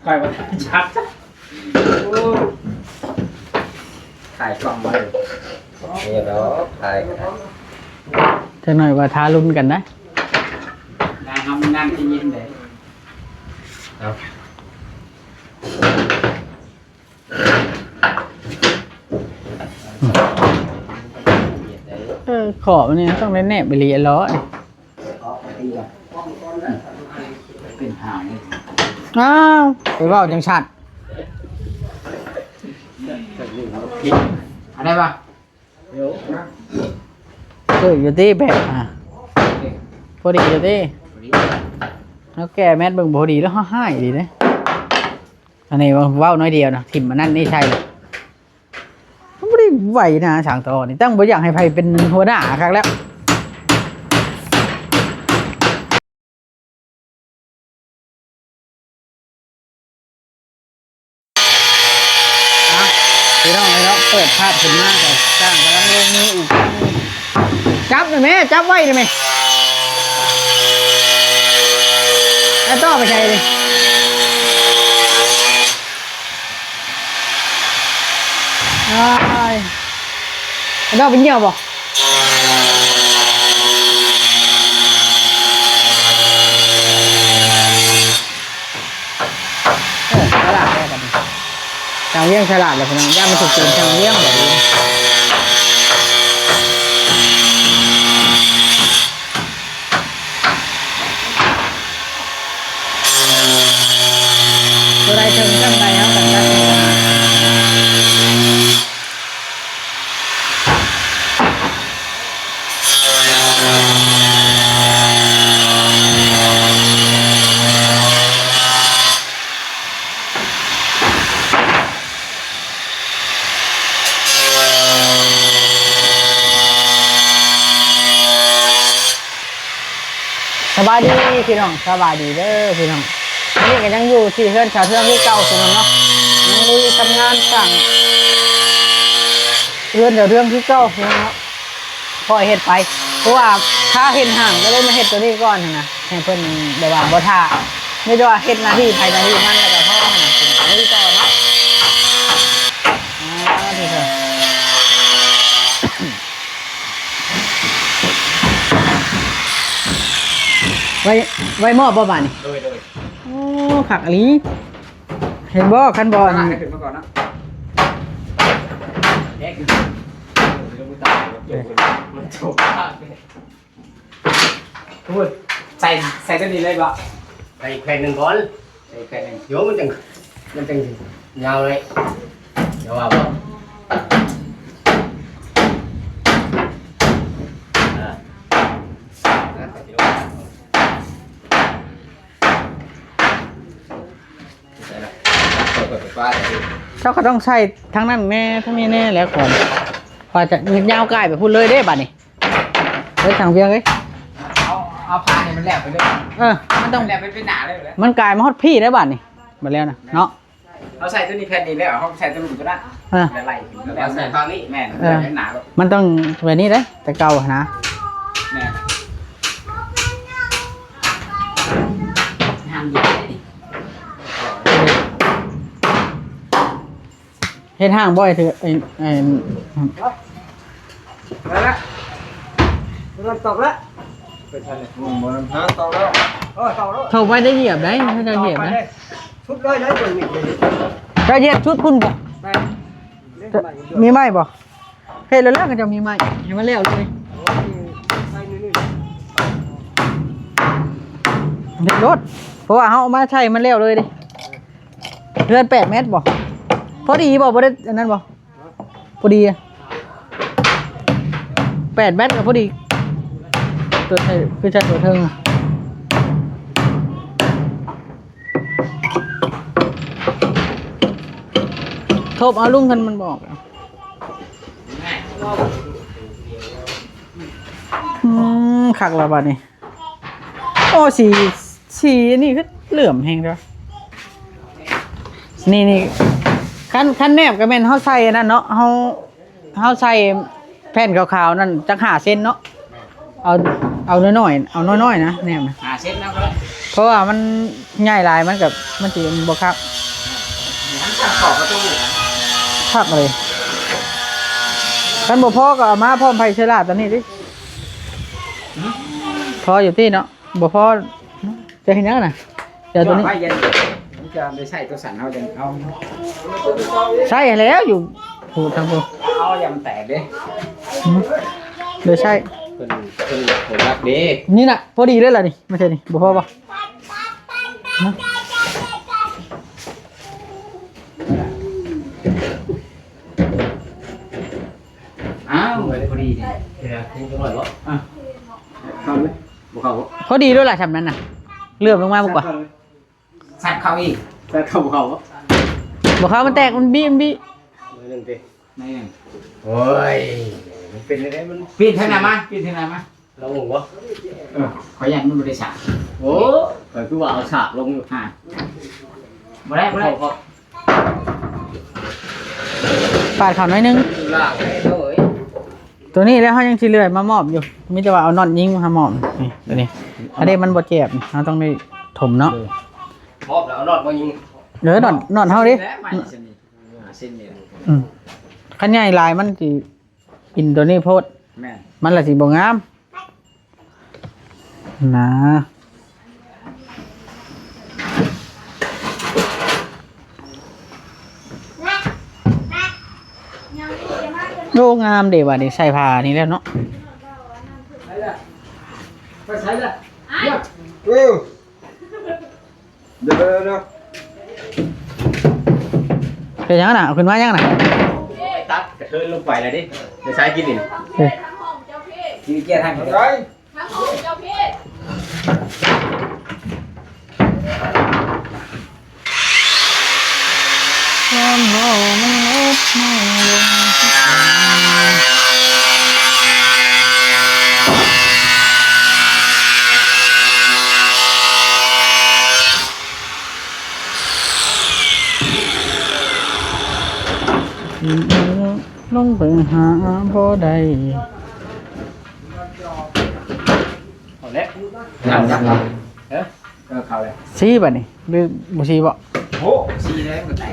ຂ້ອຍບໍ່ທັນຈັບ. ໂອ້ ຂາຍກ່ອງເລີຍ. ນີ້ດອກ ຂາຍກໍໄດ້. ຈັກໜ້ອຍວ່າທ້າລຸ້ນກັນນະ. ນາຍເຮົາມັນງາມທີ່ຍິນເດ້. ເອົາ. ເອີ ຂອບນີ້ຕ້ອງໄດ້ແນບອີ່ຫຼີເລາະ. ເປັນຫາງນີ້. ອ້າວ ໄປເວົ້າຈັ່ງຊັ້ນ. ອັນໃດວະ? ເອີ ຢູ່ຕິແບບ ອ່າ ພໍດີຢູ່ຕິ. ເຮົາແກ້ແມັດເບິ່ງ ພໍດີແລ້ວ ເຮົາຮ້າຍອີ່ຫຼີເດ້. ອັນນີ້ເວົ້າໜ້ອຍດຽວນະ ຖິ້ມອັນນັ້ນນີ້ໃສ່ ມັນບໍ່ໄດ້ໄຫວນະ ຊ່າງຕໍ່ນີ້ ຕັ້ງບໍ່ຢາກໃຫ້ໃຜເປັນຫົວໜ້າຄັກແລ້ວ. ອ່ະ ພີ່ນ້ອງເອີຍເນາະ ເປີດພາບຂຶ້ນມາກໍຊ່າງກຳລັງລົງມືອີກ. ຈັບໜ່ອຍແມ່ ຈັບໄວ້ໜ່ອຍແມ່. ແລ້ວຕໍ່ໄປໃສນີ້? ອ້າຍ ແລ້ວໄປຍ່ຽວບໍ່? ເອີ ສະຫຼາດແລ້ວບັດນີ້ ຊ່າງວຽງສະຫຼາດແລ້ວພີ່ນ້ອງ ຢ້ານມັນຖືກຕີນຊ່າງວຽງບັດນີ້. ຕົວໃດເຖິງຊ່ຳໃດເຮົາກໍຕັດ. ສະບາຍດີພີ່ນ້ອງ ສະບາຍດີເດີພີ່ນ້ອງ. ອັນນີ້ກໍຍັງຢູ່ທີ່ເຮືອນສາວເທືອງຄືເກົ່າພີ່ນ້ອງເນາະ ຍັງລຸຍທຳງານສ້າງເຮືອນສາວເທືອງຄືເກົ່າພີ່ນ້ອງເນາະ. ຄ່ອຍເຮັດໄປ ເພາະວ່າຖ້າເຮັດຫ້າງກໍເລີຍມາເຮັດຕົວນີ້ກ່ອນຫັ້ນນະ ໃຫ້ເພິ່ນແບບວ່າບໍ່ຖ້າ ມີແຕ່ວ່າເຮັດໜ້າທີ່ໃຜໜ້າທີ່ມັນ ແລ້ວກໍພໍຫັ້ນນະ ເພິ່ນກໍລຸຍຕໍ່ເນາະ. ອ່າ ທີ່ເດີ ໄວ້ ໄວ້ໝໍ້ບໍ່ບາດນີ້? ໂດຍ ໂດຍ. ໂອ້ ຄັກອີ່ຫຼີ ເຫັນບໍ່ ຄັນບໍ່ ອ່າ ໃຫ້ຂຶ້ນມາກ່ອນເນາະ ແດກຢູ່ ເອີ ມັນຕົກ ມັນຕົກ ໂອ້ຍ ໃສ່ ໃສ່ຕົວນີ້ເລີຍບໍ່? ໃສ່ແຜ່ນໜຶ່ງກ່ອນ ໃສ່ແຜ່ນໜຶ່ງ ດຽວມັນຈັ່ງ ມັນຈັ່ງຍາວເລີຍ ດຽວວ່າບໍ່ ອ່າ ເຈົ້າກໍຕ້ອງໃສ່ທາງນັ້ນແດ່ ທາງນີ້ແດ່ແຫຼະ ຂອງວ່າຈະຍາວກາຍໄປພຸ້ນເລີຍເດ້ບາດນີ້. ເອີ ຊ່າງວຽງເອີຍ ເອົາ ເອົາຜ້າໃຫ້ມັນແຫຼວໄປເລີຍ ເອີ ມັນຕ້ອງ ແຫຼວໄປເປັນໜ້າເລີຍ ມັນກາຍມາຮອດພີ້ແລ້ວບາດນີ້ ບາດແລ້ວນະເນາະ. ເຮົາໃສ່ຕົວນີ້ແຜ່ນນີ້ແລ້ວ ເຮົາໃສ່ຕົວລຸ່ມຕົວນັ້ນ ເອີ ໄລ່ຂຶ້ນ ແລ້ວໃສ່ຝັ່ງນີ້ ແມ່ນ ເອີ ເປັນໜ້າ ມັນຕ້ອງແບບນີ້ເດ້ ແຕ່ເກົ່າຫັ້ນນະ ແມ່ນ ຫ້າມຢູ່ໄດ້ນີ້. ເຮັດຫ້າງບໍ່ ໄອ້ເທີ ໄອ້ ໄອ້ ນັ້ນລະ ມັນຕອກລະ ໄປທັນເລີຍ ບໍ່ນຳຫາ ຕອກແລ້ວ ເອີ ຕອກແລ້ວ ເຂົ້າໄປໄດ້ຢຽບໄດ້ ໃຫ້ເຈົ້າຢຽບນະ ສຸດເລີຍໄດ້ ເຈົ້າຢຽບສຸດພຸ້ນບໍ່? ແມ່ນ ມີໄມ້ບໍ່? ເຮັດແລ້ວລະ ເຂົາເຈົ້າມີໄມ້ ໃຫ້ມັນແລ້ວເລີຍ ເຮັດໂລດ ເພາະວ່າເຮົາເອົາມາໃສ່ມັນແລ້ວເລີຍເດ້. ເຮືອນແປດແມັດບໍ່? ພໍດີບໍ່? ບໍ່ໄດ້ອັນນັ້ນບໍ່? ພໍດີ ແປດແມັດກໍພໍດີ ຕົວໃສ່ ຄືໃສ່ຕົວເທິງ ທົບເອົາລຸງ ຄັນມັນບໍ່ອອກ. ອືມ ຄັກລະບາດນີ້. ໂອ້ ສີ ສີອັນນີ້ຄືເຫຼື້ອມແຮງເດ້. ນີ້ ນີ້ ຄັນ ຄັນແນບກໍແມ່ນເຮົາໃສ່ອັນນັ້ນເນາະ ເຮົາ ເຮົາໃສ່ແຜ່ນຂາວໆນັ້ນຈັກຫ້າເຊັນເນາະ. ເອົາ ເອົານ້ອຍໆ ເອົານ້ອຍໆ ນະ ແນມນະ ຫ້າເຊັນເອົາກໍໄດ້ ເພາະວ່າມັນໃຫຍ່ຫຼາຍ ມັນກໍ ມັນຊິບໍ່ຄັກ ມັນສ້າງຂອບປະຕູ ຄັກເລີຍ. ຄັນບໍ່ພໍກໍເອົາມາພ້ອມໄພເຊື້ອລາຕົວນີ້ຕິ ຫື? ພໍຢູ່ຕິເນາະ ບໍ່ພໍ ຈະເຮັດຫຍັງນະ? ເຈົ້າຕົວນີ້ ເອົາໄວ້ເຢັນ ມັນຈະໄດ້ໃຊ້ຕົວສັ່ນ ເຮົາຈັ່ງເອົາ ໃຊ້ແລ້ວຢູ່ ຜູ້ທາງຜູ້ ເອົາຢ່າມັນແຕກເດ້ ໄດ້ໃຊ້ ເພິ່ນ ເພິ່ນ ເພິ່ນຮັກເດ້ ນີ້ນະ ພໍດີເລີຍລະນີ້ ມາໃສ່ນີ້ ບໍ່ພໍບໍ່? ອ້າວ ພໍດີເດ້ ເອີ ນີ້ຈັກໜ້ອຍບໍ່? ອ່ະ ເຂົ້າເລີຍ ບໍ່ເຂົ້າບໍ່? ພໍດີໂລດລະ ຊ່ຳນັ້ນນະ ເຫຼືອບລົງມາບໍ່ກວ່າ? ສັດເຂົ້າອີກ ສັດເຂົ້າບໍ່ເຂົ້າບໍ່? ບໍ່ເຂົ້າ ມັນແຕກ ມັນບີ ມັນບີ ໜ້ອຍໜຶ່ງຕິ ໜ້ອຍໜຶ່ງ ໂອ້ຍ ມັນເປັນຈັ່ງໃດ ມັນ ປີ້ນທາງໜ້າມາ ປີ້ນທາງໜ້າມາ ລອງເບິ່ງບໍ່? ເອີ ຂ້ອຍຢ້ານມັນບໍ່ໄດ້ສາກ ໂອ້ ຂ້ອຍຄືວ່າເອົາສາກລົງຢູ່ ອ່າ ບໍ່ໄດ້ ບໍ່ໄດ້ ປາດເຂົ້າໜ້ອຍໜຶ່ງ ລ້າງໃຫ້ເຈົ້າເອີຍ ຕົວນີ້ແລ້ວເຮົາຍັງຊິເລື່ອຍມາມອບຢູ່ ມີແຕ່ວ່າເອົານັອດຍິງມາມອບ ນີ້ ຕົວນີ້ ອັນນີ້ມັນບໍ່ແຈບ ເຮົາຕ້ອງໄດ້ຖົມເນາະ ເອີ ມອບແລ້ວເອົານັອດມາຍິງ ເອີ ນັອດ ນັອດເຮົາເດ້ ແລ້ວໄມ້ຊະນີ້ ເສັ້ນນີ້ ອືມ ຄັນໃຫຍ່ຫຼາຍມັນຊິ ອິນຕົວນີ້ໂພດ ແມ່ນ ມັນລະຊິບໍ່ງາມນະ ໂອ້ ງາມເດ້ ບາດນີ້ໃສ່ຜ້ານີ້ແລ້ວເນາະ ໄປໃສລະ ໄປໃສລະ ເອີ. ເດີ ເດີ ເດີ ເປັນຫຍັງນະ? ເອົາຂຶ້ນມາຫຍັງນະ? ຕັດກະເທີນລົງໄປແລ້ວເດ້ ໄປໃຊ້ກິນນີ້ ເອີ ກິນເຈ້ຍທາງ ໄປ ທາງຫ້ອງເຈົ້າພີ້ ຄວາມລໍມັນລົດນ້ອຍລົງ ລົງໄປຫາບໍ່ໄດ້ ເອົາແລ້ວ ນ້ຳຈັບ ເອີ ເອີ ເຂົ້າແລ້ວ ຊີ້ບາດນີ້ ຫຼືບໍ່ຊີ້ບໍ? ໂອ້ ຊີ້ແລ້ວມັນແຕກ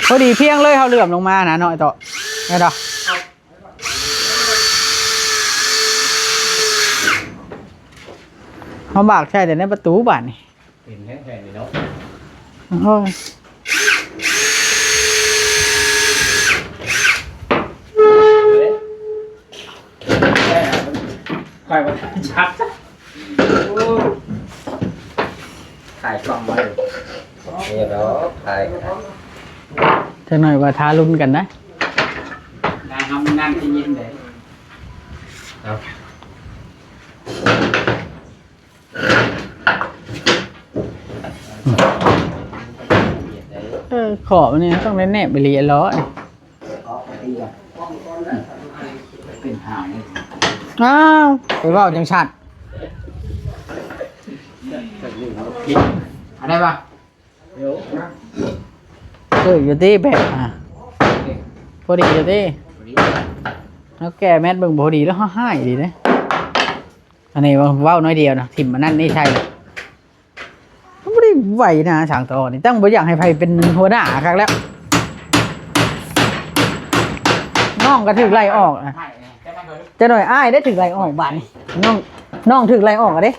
ພໍດີພຽງເລີຍ ເຮົາເຫຼືອມລົງມານະ ນ້ອຍເຕາະ ແມ່ນບໍ່? ເຮົາບາກໃສ່ແຕ່ໃນປະຕູບາດນີ້ ເປັນແທ້ໆນີ້ເນາະ ໂອ້ຍ ຂ້ອຍວ່າຈັກ ໂອ້ ຂາຍກ່ອງໄວ້ ນີ້ດອກ ຂາຍ ຈັກໜ້ອຍວ່າທ້າລຸ້ນກັນນະ ໄດ້ເຮົາມັນນັ້ນຊິຍິນເດ້ ເອົາ. ເອີ ຂໍບນີ້ຕ້ອງໄດ້ແນບອີ່ຫຼີ ເລາະ ເປັນຫາງ ອ້າວ ໄປເວົ້າຈັ່ງຊັ້ນ ເອົາໄດ້ປະ? ເອີ ຢູ່ຕິແບບ ອ່າ ພໍດີຢູ່ຕິ ເຮົາແກະແມັດເບິ່ງ ພໍດີແລ້ວເຮົາຮ້າຍອີ່ຫຼີເດ້. ອັນນີ້ເວົ້າໜ້ອຍດຽວນະ ຖິ້ມອັນນັ້ນນີ້ໃສ່ ມັນບໍ່ໄດ້ໄຫວນະ ຊ່າງຕໍ່ນີ້ ຕັ້ງບໍ່ຢາກໃຫ້ໃຜເປັນຫົວໜ້າຄັກແລ້ວ ນ້ອງກໍຖືກໄລ່ອອກນະ ຈັກໜ້ອຍອ້າຍໄດ້ຖືກໄລ່ອອກບາດນີ້ ນ້ອງ ນ້ອງຖືກໄລ່ອອກອະເດ້.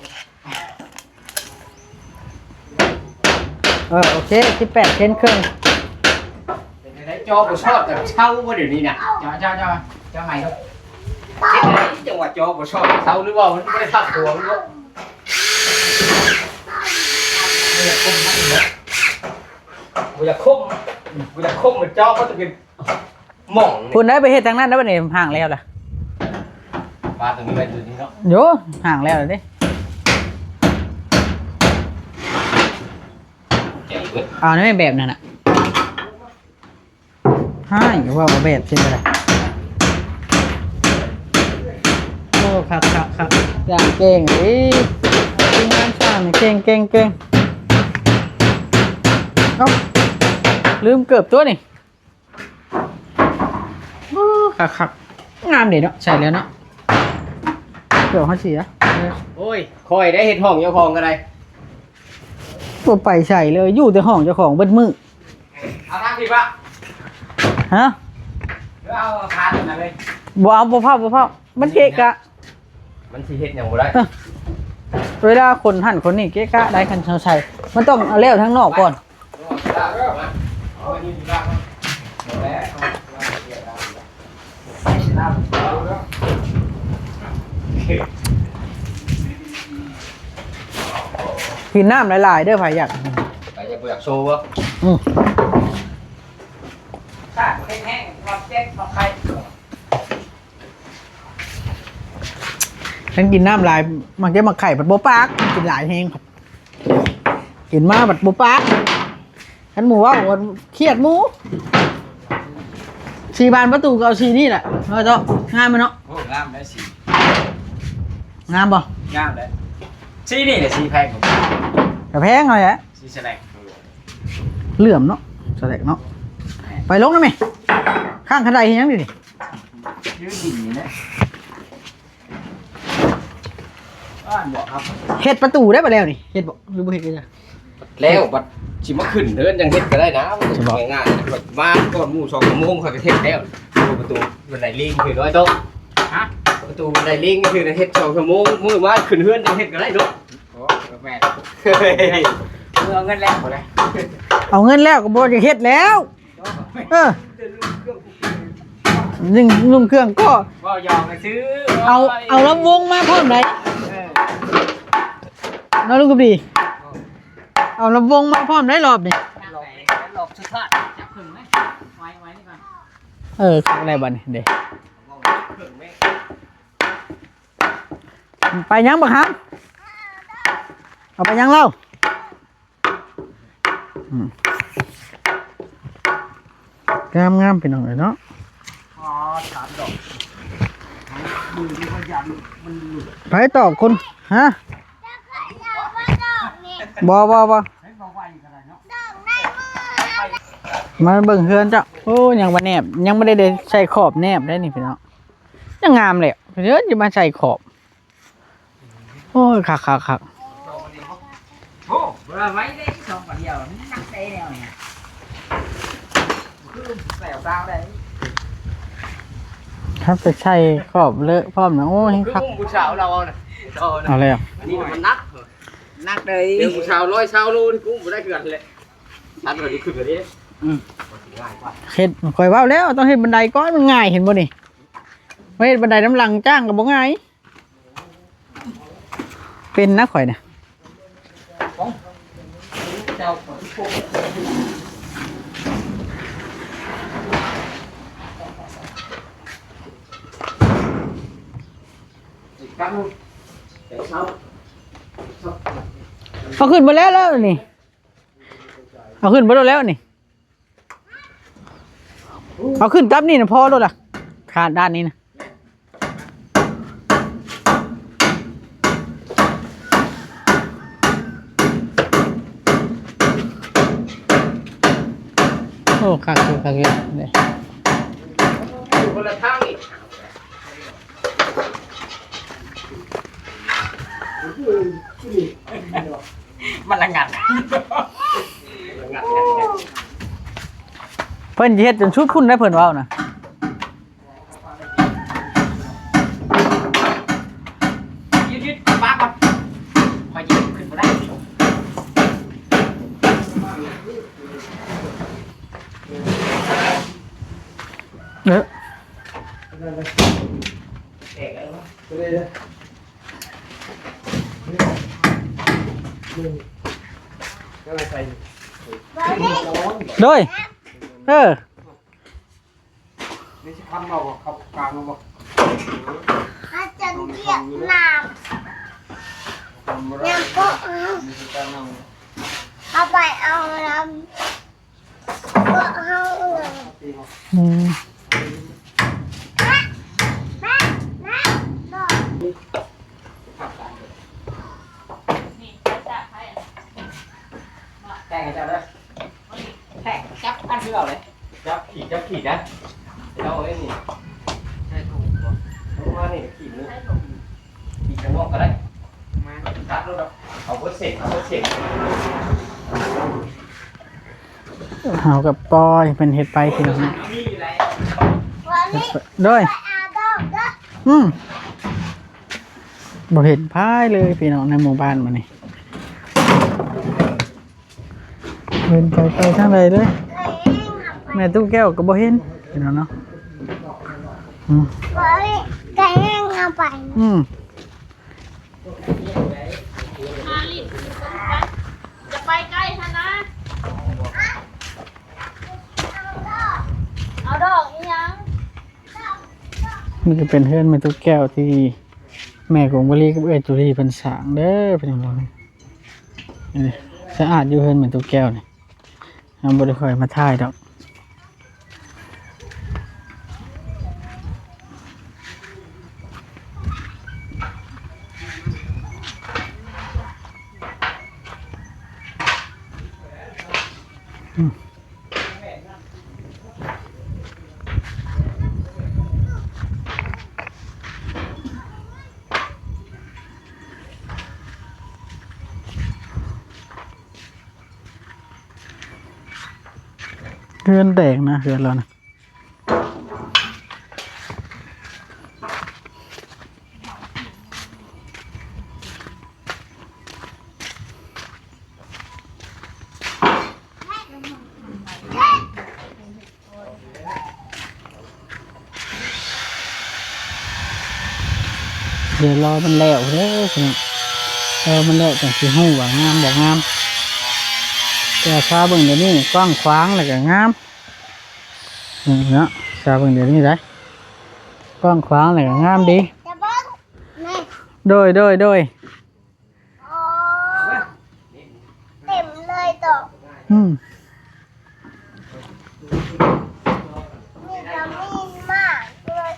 ເອີ ໂອເຄ ສິບແປດເຊັນເຄິ່ງ ເປັນຈັ່ງໃດ ຈໍບໍ່ຊອດກັນເຊົາບໍ່ດຽວນີ້ນະ? ເຈົ້າ ເຈົ້າ ເຈົ້າ ເຈົ້າໃໝ່ເນາະ ເຮັດຈັ່ງໃດ ຈັງວ່າຈໍບໍ່ຊອດກັນເຊົາ ຫຼືວ່າມັນບໍ່ໄດ້ພັກຕົວ ຫຼືວ່າ ບໍ່ຢາກຄົມນະ ບໍ່ຢາກຄົມ ບໍ່ຢາກຄົມ ມັນຈໍມັນຈະເປັນ ໝ່ອງນີ້ ພຸ້ນໄດ້ໄປເຮັດທາງນັ້ນແລ້ວ ບັດນີ້ຫ້າງແລ້ວລະ ປາຕົວນີ້ໄວ້ຕົວນີ້ເນາະ ໂຢ ຫ້າງແລ້ວລະເດ້ ໃຫຍ່ເບິດ ເອົາແນວແບບນັ້ນນະ ໃຫ້ເວົ້າເອົາແບບຊີ້ກໍໄດ້ ໂອ້ ຄັກໆໆ ຢ່າງເກັ່ງເດ້ ທີມງານຊ່າງນີ້ເກັ່ງໆໆ ເອົ້າ ລືມເກີບຕົວນີ້. ໂອ້ ຄັກໆ ງາມເດ້ເນາະ ໃສ່ແລ້ວເນາະ ດຽວເຮົາເສຍ. ໂອ້ຍ ຂ້ອຍໄດ້ເຮັດຫ້ອງເຈົ້າຂອງກໍໄດ້ ບໍ່ໄປໃສເລີຍ ຢູ່ແຕ່ຫ້ອງເຈົ້າຂອງເບິດມື້. ເອົາທາງທີ່ປະ ຮະ ຫຼືເອົາຄານນັ້ນເລີຍ? ບໍ່ເອົາ ບໍ່ເຜົາ ບໍ່ເຜົາ ມັນເກະກະ. ມັນຊິເຮັດຫຍັງບໍ່ໄດ້ ເອີ ເວລາຄົນຫັ້ນຄົນນີ້ເກະກະໄດ້ ຄັນເຮົາໃສ່ ມັນຕ້ອງເອົາແລ້ວທາງນອກກ່ອນ. ກິນນ້ຳຫຼາຍໆເດີ ໃຜຢາກ ໃຜຢາກ ບໍ່ຢາກໂຊບໍ່? ອືມ ສາດແຫ້ງໆ ຮອດເຈັດ ຮອດໄຂ່. ຄັນກິນນ້ຳຫຼາຍ ມັກຈະມັກໄຂ່ ພັດບໍ່ປາກ ກິນຫຼາຍແຮງ ກິນມາບັດບໍ່ປາກ. ຄັນໝູ່ເວົ້າ ຄຽດໝູ່. ສີບານປະຕູກໍເອົາສີນີ້ແຫຼະ ເນາະເຈົ້າ. ງາມແມ່ນເນາະ? ໂອ້ ງາມໄດ໋ສີ. ງາມບໍ່? ງາມເດ້. ສີນີ້ແຫຼະສີແພງກວ່າ ກໍແພງຫັ້ນແຫຼະ ສີສະແລັກ. ເຫຼື້ອມເນາະ ສະແລັກເນາະ. ແມ່ນ. ໄປລົງນຳແມ່ ຂ້າງຄັນໄດເຮັດຫຍັງນີ້? ຢູ່ດິນນີ້ແຫຼະ. ເຮັດປະຕູໄດ້ບໍ່ແລ້ວນີ້ ເຮັດບໍ່ ຫຼືບໍ່ເຮັດກໍໄດ້? ແລ້ວບັດຊິມາຂຶ້ນເຮືອນຈັ່ງເຮັດກໍໄດ້ນະ ງ່າຍໆ. ມາກ່ອນໝູ່ສອງຊົ່ວໂມງຂ້ອຍກໍເຮັດແລ້ວ. ປະຕູບັນໄດລີງຄືນ້ອຍໂຕ. ຮະ? ປະຕູບັນໄດລີງຄືເຮັດສອງຊົ່ວໂມງ ມື້ມາຂຶ້ນເຮືອນຈັ່ງເຮັດກໍໄດ້ເນາະ. ໂອ້ ແມ່ນ. ເອົາເງິນແລ້ວບໍ່ໄດ້ ເອົາເງິນແລ້ວກໍບໍ່ຢາກເຮັດແລ້ວ. ເອີ ນຸ່ງ ນຸ່ງເຄື່ອງກໍ ເວົ້າຫຍອກຊື່. ເອົາ ເອົາລຳວົງມາພ້ອມໄດ໋. ເອີ ເນາະ ລຸງກຳດີ ເອົາລຳວົງມາພ້ອມໄດ໋ລອບນີ້. ເອີ ຄັກໄດ໋ບັດນີ້ເດ້. ໄປຫຍັງບັກຫຳ? ເອົາໄປຫຍັງລາວ? ອືມ ງາມໆ ພີ່ນ້ອງເອີຍເນາະ. ອໍ ສາມດອກ ມືນີ້ກໍຢ້ານມັນຫຼຸດ. ໃຜຕອກຄົນ ຮະ? ບໍ່ ບໍ່ ບໍ່ ໃຫ້ບໍ່ໄຫວກໍໄດ້ເນາະ. ມາເບິ່ງເຮືອນເຈົ້າ. ໂອ້ ຍັງບໍ່ແນບ ຍັງບໍ່ໄດ້ ໄດ້ໃສ່ຂອບແນບໄດ໋ນີ້ພີ່ນ້ອງ. ຍັງງາມແຫຼະ ເດີ ຈະມາໃສ່ຂອບ. ໂອ້ຍ ຄັກໆໆ. ໂອ້ ບໍ່ໄຫວເດ້ ສອງບາດດຽວ ມັນໜັກໄດແນວນີ້ ຄືແຊວຊາວໄດ້. ຄັນໄປໃສ່ຂອບເລີະພ້ອມນະ ໂອ້ຍ ຄັກ. ຄືຜູ້ສາວລາວເອົານະ ເອົາແລ້ວ ອັນນີ້ມັນໜັກ ໜັກເດ້. ເປັນຜູ້ສາວຮ້ອຍຊາວໂລນີ້ ກູບໍ່ໄດ້ຄືກັນແຫຼະ. ສັນກໍຄືກັນເດ້. ອືມ ເຮັດ ຂ້ອຍເວົ້າແລ້ວ ຕ້ອງເຮັດບັນໄດກ່ອນ ມັນງ່າຍ ເຫັນບໍ່ນີ້? ມາເຮັດບັນໄດນຳຫຼັງຈ້າງກໍບໍ່ງ່າຍ. ເປັນນະຂ້ອຍນະ. ເອົາຂຶ້ນມາແລ້ວ ແລ້ວນີ້ ເອົາຂຶ້ນມາແລ້ວນີ້. ເອົາຂຶ້ນກັບນີ້ນະ ພໍໂລດລະ ຂາດດ້ານນີ້ນະ. ໂອ້ ຄັກຢູ່ ຄັກຢູ່ເດ້. ຢູ່ຄົນລະທາງອີກ. ມັນລະງັດ ເພິ່ນຊິເຮັດຈົນສຸດພຸ້ນໄດ໋ ເພິ່ນເວົ້ານະ. ຍືດໆ ປາກກ່ອນ ຂ້ອຍຢືນຂຶ້ນບໍ່ໄດ້. ເອີ ໂດຍ ເອີ ນີ້ຊິຄຳເອົາບໍ່? ເຂົ້າກາງເອົາບໍ່? ເຮົາຈະລຽກນ້ຳ ນ້ຳກໍເອົາ ເອົາໄປເອົານ້ຳ ອືມ ແທງໃຫ້ເຈົ້າເດີ ແທງຈັບອັນຄືເກົ່າເລີຍ ຈັບຂີດ ຈັບຂີດນະ ເອົາໄວ້ນີ້ ໃສ່ຖົງບໍ່? ເອົາມານີ້ຂີດນີ້ ໃສ່ຖົງ ຂີ ເອົາເປີເຊັນ ເອົາເປີເຊັນ ເຮົາກໍປ່ອຍເພິ່ນເຮັດໄປ ພີ່ນ້ອງ. ໂດຍ ອືມ ບໍ່ເຫັນໃຜເລີຍ ພີ່ນ້ອງ ໃນໝູ່ບ້ານມື້ນີ້. ເພິ່ນໄປ ໄປທາງໃດເລີຍ ແມ່ຕູ້ແກ້ວກໍບໍ່ເຫັນ ພີ່ນ້ອງເນາະ. ອືມ ອືມ ຢ່າໄປໃກ້ຫັ້ນນະ ເອົາດອກອີ່ຫຍັງ. ນີ້ກໍເປັນເຮືອນແມ່ຕູ້ແກ້ວທີ່ແມ່ກົງວະລີກັບເອື້ອຍຈຸລີເພິ່ນສ້າງເດີ ພີ່ນ້ອງ. ນີ້ສະອາດຢູ່ເຮືອນແມ່ຕູ້ແກ້ວນີ້ ເຮົາບໍ່ໄດ້ຄ່ອຍມາຖ່າຍດອກ. ອືມ ເຮືອນແດງນະ ເຮືອນລາວນະ. ດຽວລໍມັນແລ້ວເດີພີ່ນ້ອງ ລໍມັນແລ້ວຈັ່ງຊິຮູ້ວ່າງາມບໍ່ງາມ. ແຕ່ຊາວເບິ່ງດຽວນີ້ກວ້າງຂວາງແລ້ວກໍງາມ ນີ້ເນາະ. ຊາວເບິ່ງດຽວນີ້ໄດ໋ ກວ້າງຂວາງແລ້ວກໍງາມດີ. ໂດຍ ໂດຍ ໂດຍ. ອໍ ເຕັມເລີຍໂຕ. ອືມ ມີກະມີມາກເລີຍ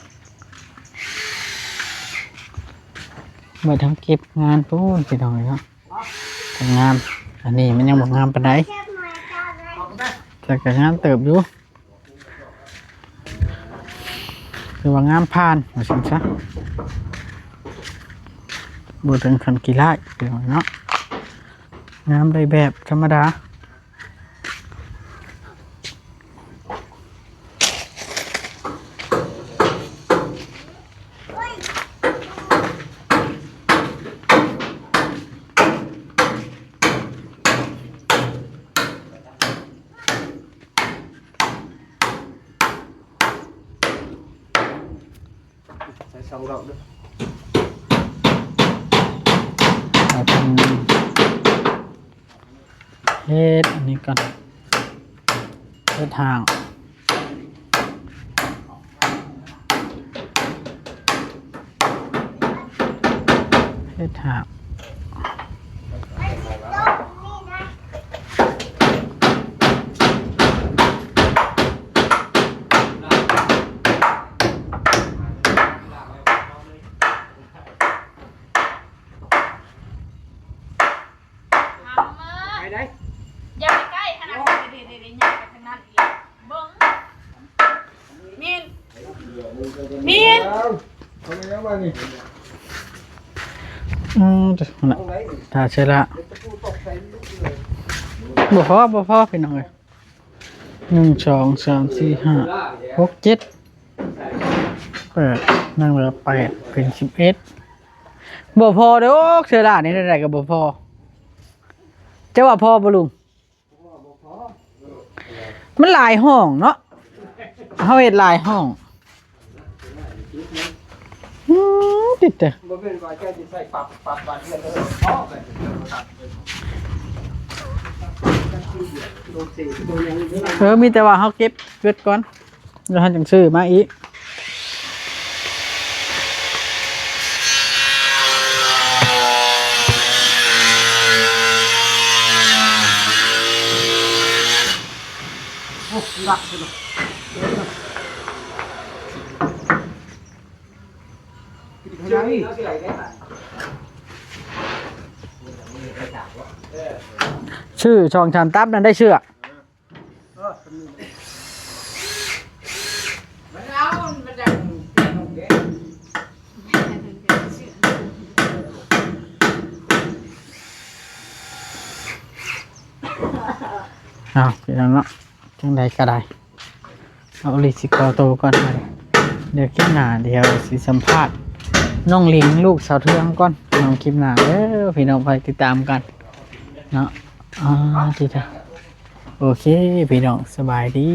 ເບິດທັງເກັບງານພຸ້ນ ພີ່ນ້ອງເອີຍເນາະ. ງາມ ອັນນີ້ມັນຍັງບໍ່ງາມປານໃດ ແຕ່ກໍງາມເຕີບຢູ່. ຄືວ່າງາມຜ່ານວ່າຊັ້ນຊະ ບໍ່ເຖິງຂັ້ນຂີ້ລ້າຍ ພີ່ນ້ອງເນາະ ງາມໄດ້ແບບທຳມະດາ. ໃສ່ສອງດອກເດີ ເອົາທາງນີ້ ເຮັດອັນນີ້ກ່ອນ ເຮັດຫ້າງ ເຮັດຫ້າງ. ໄປໄດ໋ ຢ່າໄປໃກ້ຂະໜາດ ເດໆໆ ຍ່າງໄປທາງນັ້ນອີກ ເບິ່ງ ມີນ ມີນ ເອົາ ເອົາໄປຍັງມານີ້ ອືມ ນັ້ນນະ ຖ້າເຊື່ອລະ ບໍ່ພໍ ບໍ່ພໍ ພີ່ນ້ອງເອີຍ. ໜຶ່ງ ສອງ ສາມ ສີ່ ຫ້າ ຫົກ ເຈັດ ແປດ ຍັງເຫຼືອແປດ ເປັນສິບເອັດ ບໍ່ພໍດອກ ເຊື້ອລາດນີ້ເທົ່າໃດກໍບໍ່ພໍ ເຈົ້າວ່າພໍບໍ່ລຸງ? ມັນຫຼາຍຫ້ອງເນາະ ເຮົາເຮັດຫຼາຍຫ້ອງ. ອືມ ຕິດແຕ່ ບໍ່ແມ່ນວ່າເຈົ້າຊິໃສ່ປັບ ປັບບາດເຮືອນເດີ ເອົາໄປເດີ ເອີ ມີແຕ່ວ່າເຮົາເກັບເກີດກ່ອນ ແລ້ວເຮົາຈັ່ງຊື້ມາອີກ. ໂອ້ ລັກເລີຍ. ຊື້ສອງສາມຕັບນັ້ນໄດ້ເສື້ອ ມັນເອົາ ມັນຈະ ເອົາ ພີ່ນ້ອງເນາະ ຈັ່ງໃດກໍໄດ້ ເອົາ ອີ່ຫຼີຊິຂໍໂຕກ່ອນ ດຽວຄລິບໜ້າ ດຽວຊິສຳພາດນ້ອງລິງ ລູກສາວເທືອງກ່ອນ ພີ່ນ້ອງ ຄລິບໜ້າເດີ ພີ່ນ້ອງ ໄປຕິດຕາມກັນເນາະ ອ່າ ທີ່ ໂອເຄ ພີ່ນ້ອງ ສະບາຍດີ.